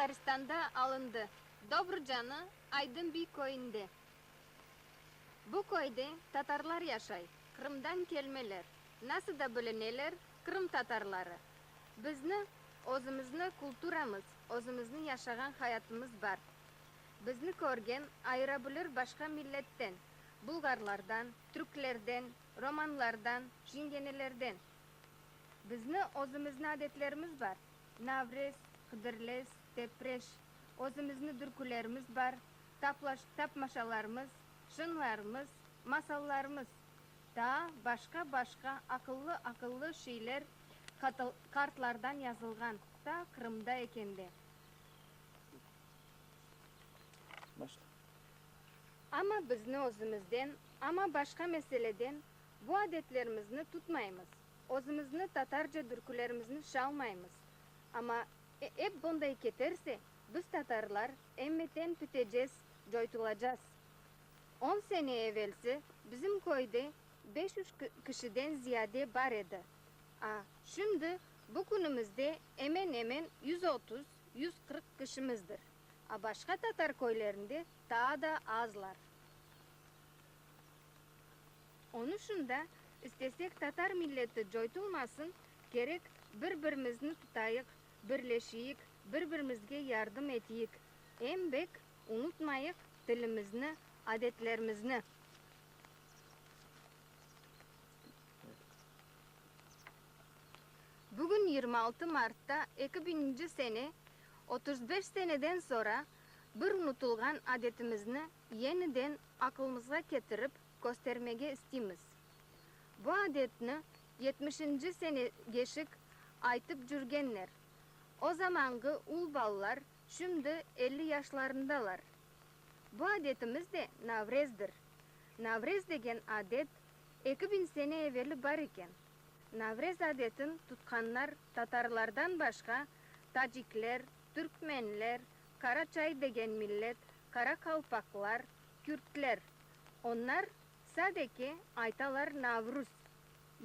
Tataristanda alındı, Dobrucanı Aydınbiy köyünde. Bu köyde tatarlar yaşay, Qırımdan kelmeler, nasıl da bilineler, Qırım tatarları. Bizni, özümizni kulturamız, özümizni yaşağan hayatımız bar. Bizni körgen ayıra bilir başqa milletten, bulğarlardan, türklerden, romanlardan, çingenelerden. Bizni özümizni adetlerimiz bar, Navrez, Hıdırlez, Tepreş, özümizni dürkülerimiz bar, taplaş, tapmaşalarımız, şınlarımız, masallarımız, taa başqa-başqa aqıllı-aqıllı şeyler qartlardan yazılğan, ta Qırımda ekende. Başla. Amma bizni özümizden, amma başqa meseleden bu adetlerimizni tutmaymız, özümizni tatarca dürkülerimizni şalmaymız. Amma ep bunday keterse, biz tatarlar emmeten pitecez, coytulacaz. On sene evelsi bizim köyde 500 kişiden ziyade bar edi. A, şimdi bu künümizde emen-emen 130, 140 kişimizdir. A başqa tatar köylerinde taa da azlar. Onuşın da istesek tatar milleti coytulmasın, kerek bir-birimizni tutayıq, birleşiyik, bir-birimizge yardım etiyik. Em bek unutmayıq tilimizni, adetlerimizni. Bugün 26 martta eki biñinci sene, 35 seneden sora bir unutılğan adetimizni yeniden aqılımızğa ketirip köstermege istiymiz. Bu adetni yetmişinci senegeşik aytıp cürgenler. O zamanğı ul ballar şimdi 50 yaşlarındalar. Bu adetimiz de Navrezdir. Navrez degen adet 2000 sene eveli bar eken. Navrez adetin tutqanlar tatarlardan başqa tacikler, türkmenler, qaraçay degen millet, qaraqalpaqlar, kürtler. Onlar sadeke aytalar Navruz,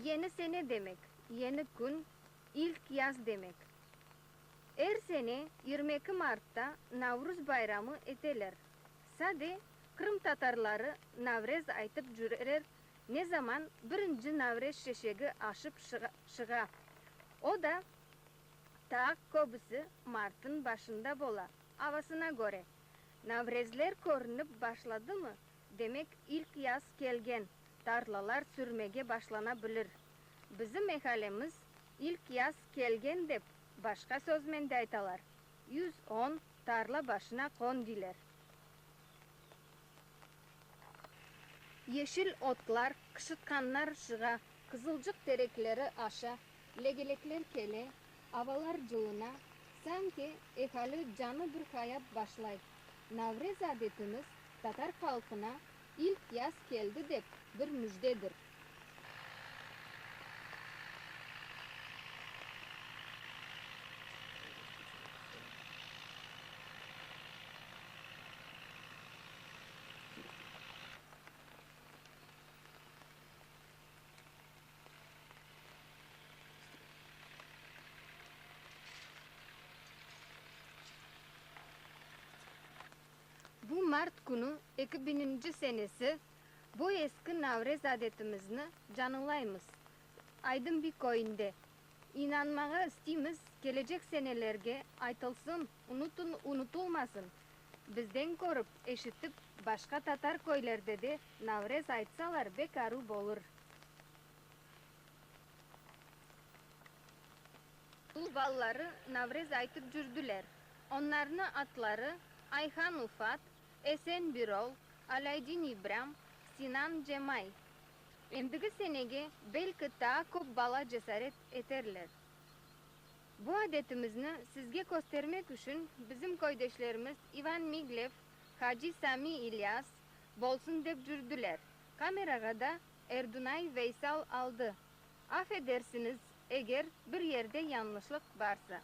yeni sene demek, yeni kün, ilk yaz demek. Er sene 22 martta Navruz bayramı eteler. Sade qırımtatarları Navrez aytıp cüreler, ne zaman birinci Navrez şeşegi aşıp şığa. O da taa köbüsi martın başında bola, avasına köre. Navrezler körünip başladımı, demek ilk yaz kelgen, tarlalar sürmege başlana bilir. Bizim ehalemiz ilk yaz kelgen dep başqa sözmen de aytalar, 110 tarla başına qon deyler. Yeşil otlar, qışıtqanlar şığa, qızılcıq terekleri aşa, legelekler kele, avalar cılına, sanki ehali canı bir hayat başlay. Navrez adetimiz tatar halqına ilk yaz keldi dep bir müjdedir. Bu mart künü eki biñinci senesi bu eski Navrez adetimizni canılaymız Aydınbiy köyünde. İnanmağa isteymiz, kelecek senelerge aytılsın, unutılmasın. Bizden körip, eşitip, başqa tatar köylerde de Navrez aytsalar bek aru bolur. Ul balları Navrez aytıp cürdüler. Onlarnı atları, Ayhan Ufat, Esen Birol, Alâdin İbram, Sinan Cemay. Endigi senege belki taa köp bala cesaret eterler. Bu adetimizni sizge köstermek üşün bizim köydeşlerimiz İvan Miglev, Haci Sami İlyas bolsun dep cürdüler. Kamerağa da Erdunay Veysal aldı. Af edersiñiz, eger bir yerde yañlışlıq barsa.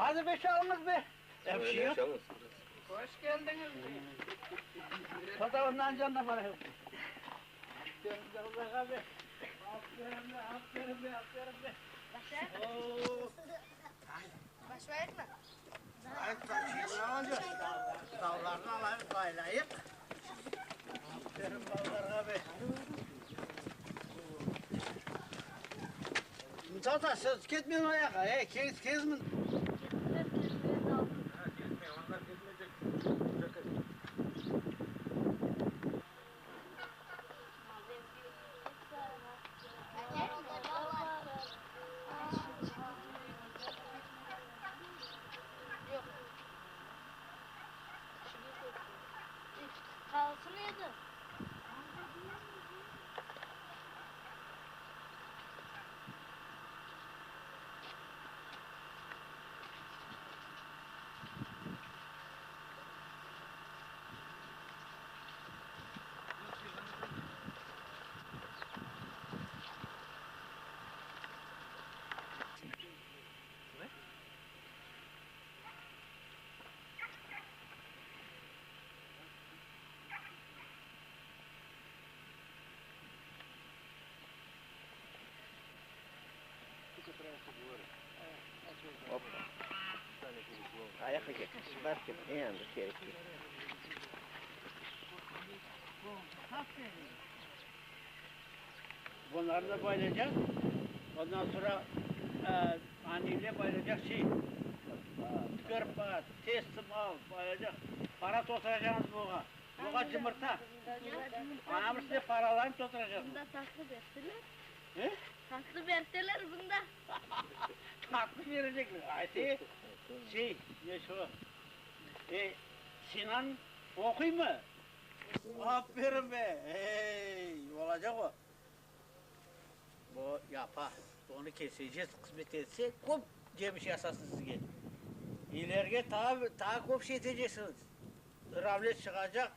Hadi be çalıñız be. Bir şey yoq. Hoş keldiñiz. Toqta ondan canına barayıq. Aferin be. Aferin be, aferin be, aferin be. Başlayıqmı? Dallarını alayıq, baylayıq. Aferin balalarğa be. Tata, siz ketmeñ o yaqqa, ey, kez, kezmin. Bunlarnı da baylaycaq, ondan soñra anile baylaycaq şey, kırpa, teslim al, baylaycaq, para tolduracaqmız buña, buña cımırta, anamız size paralarnı tolduracaqmız. Bunda tatlı berseler. He? Tatlı berseler bunda. Tatlı berecekler, ayt, şey, ne şu, e, Sinan oquymı? Aferin be! Ey, olacaq o! Bu yapa, onı keseceğiz, qısmet etse, köp cemiş yasasın sizge. İlerige taa, taa köp şey eteceksiñiz. Ravlet çıqacaq,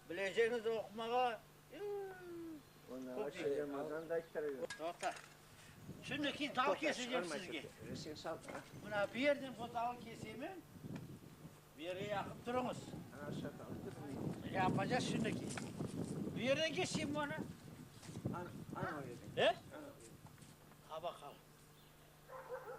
bilecegiñiz oqumağa. Köp şey. Toqta. Şimdiki dal kesecem sizge. Mına bu yerden bu dalı kesemen. Bu yerge yaqın turıñız. Yapacağız şimdiki. Bu yerden keseyim bunı. He? Ha bakalım.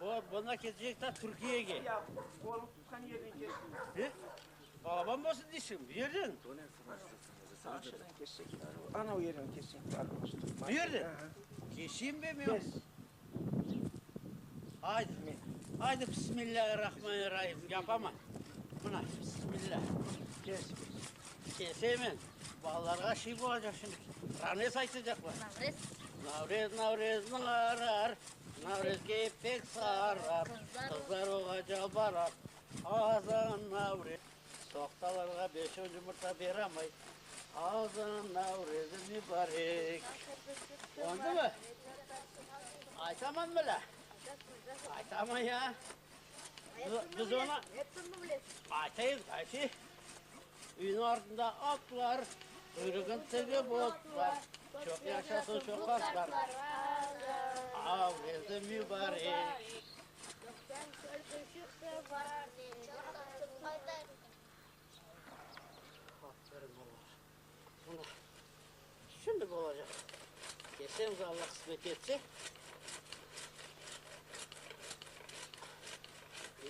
Bu, bunda kesecek ta Türkiye'ge. Ya, qolun tutqan yerden kessin. He? Balaban bolsun deysiñ, bu yerden. Aşağıdan kessek, ana o yerden kessek. Bu yerden? Keseyim be men. Kes. Haydi. Haydi Bismillahirrahmanirrahim. Yapamam. Mına, Bismillah. Kes, kes. Keseymen. Balalarğa şey bolacaq şimdi. Ranes aytacaqlar. Navrez. Navrez, Navrezniñ arar, Navrezge pek sarar, Qızlar oğa barar, Azan Navrez. Soqtalarğa beş-on yumurta beramay, Azan Navrezi mübarek. Oldı mı? Aytaman bile. Aytaman ya. Biz onı aytayıq, aytayıq. Üyniñ artında atlar, Quyruğın tigip otlar, Çoq yaşasın şu qartlar, Navrezi mübarek. Aferin balalar. Mına, şimdi olacaq. Kesemiz, Alla qısmet etse.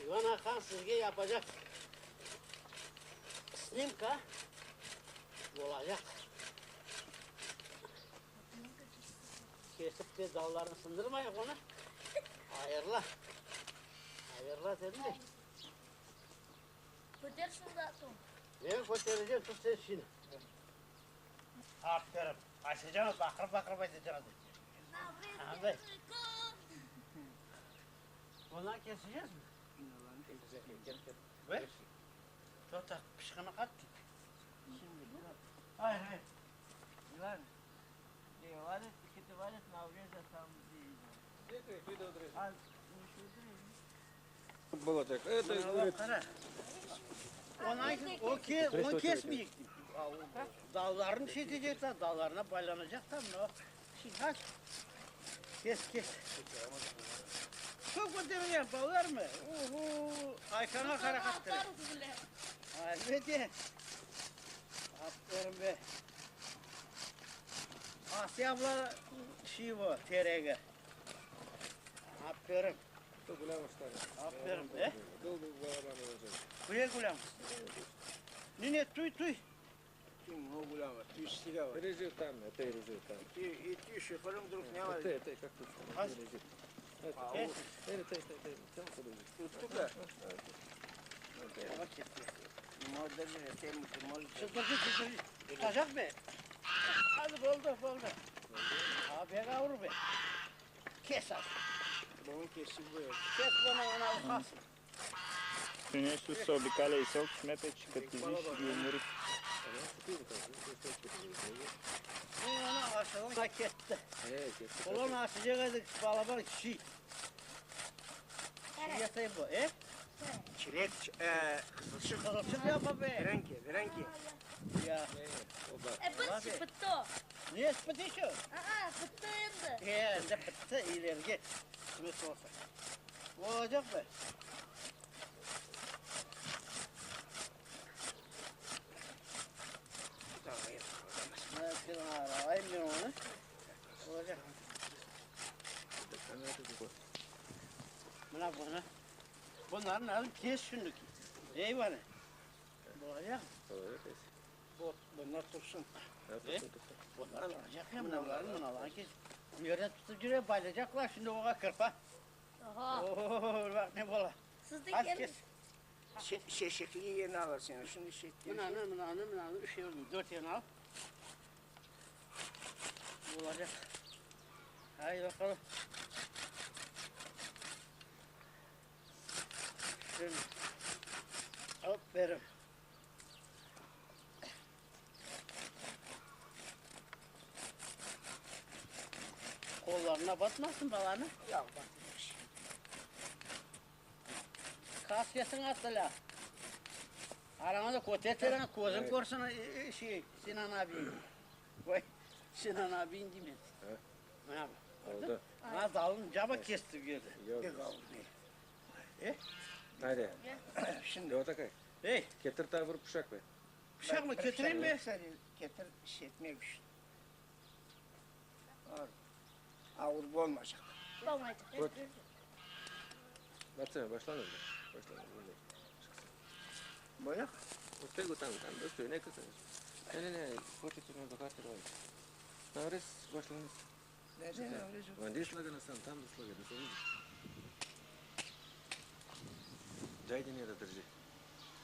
İvan aqañ sizge yapacaq snimka olacaq. Kesip te dallarını sındırmayıq onı. Ayırla. Ayırla dedim de. Köter şunu da soñ. Men kötereceğim, tut sen şunu. Aferin. Aytacağıñız, baqırıp baqırıp aytacağıñız. Anday. Bundan keseceğiz mi? Ver. Toqta, pışqını qattı. Şimdi, Hayır, hayır. İvan, Olacaq. Это, говорит, Qara. Onı, o ke, onu kesmeyik. Dallarını çekecek de, dallarına baylanacaq da. Mına baq. Şimdi aç. Kes, kes. Köp kötergen balalar mı? Uhu, Ayşanğa qara qattılar. Elbette. Aferin be. Asiye abla şey bu, teregi. Aferin. Aferin be. Güle gülem. Nene, tuy, tuy. Tutacaq mı? Hadi boldı, boldı. Ha, bek avur be. Kes az. Kes bunı, ana qalsın. Нещо се обикаля из селото, смятай, че като излизаш, ще ги умориш. Ana aşağıdan ketti. Ulan açacak edik balaban çiğ. Çiğ yatayım bu, e? Çilek, e, kızılçık. Kızılçık yapma be. Renki, renki. Ya. E bitti bitti. Niye bitti şu? Aa bitti endi. E, endi bitti ilerige. Kısmet olsa. Olacak mı? Alayım ben onu. Olacak. Buna bunu. Bunların adı kes şimdiki. Eyvallah. Olacak. Bu, bunlar tursun. Bunlar alacak ya bunların bunların kes. Bir yerden tutup yürüyor bayılacaklar şimdi oğa kırpa. Aha. Oo bak ne bola. Siz de Hadi gelin. kes. Şey, şey şekli yerini alırsın. Şimdi şey Mınanı mınanı mınanı üç yerini dört yerini al. Olacak. Haydi bakalım. Şimdi. Aferin. Kollarına batmasın balanı. Ya batmış. Kasketini attılar. Aranızda kötetleriň közüň körsün şey Sinan abi. Vay Sinan abi değil mi? Ne abi? Oldu. Ha dalın cama kesti bir yerde. Yok. Bir kavun E? Haydi. Şimdi Yota kay. Hey, Getir ta bir puşak be. bıçak mı götüreyim mi? Sen getir şey etmemiş. Ağır. Ağır olmayacak. Olmayacak. Bak. Batsana başlanır. Başlanır. Boyak. Ostego tam tam dosto ne kısa. Ne ne ne kote tüme bakar tırvay. Navres başlanır. Nerede ne Vandiş slagana sam tam da slagana se vidi. Dajde da drži.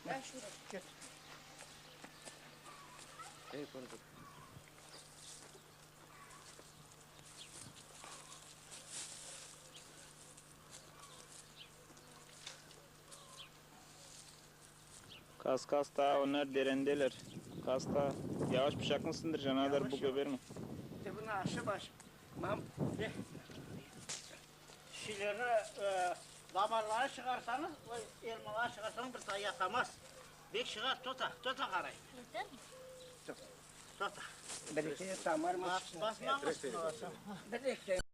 Ben şurada. Ej, pon Kas kas daha onlar derendeler. Kas daha. Yavaş bıçakını sındıracaksın Adar bu göberme. De bunu aşı baş. Mam Şilerini e, damarları çıkarsanız, o elmaları çıkarsanız bir tane yatamaz. Bek çıkar tota, tota karay. Yeter mi? Tota. bir iki damar mı? Bas, basmamız lazım. Bir iki.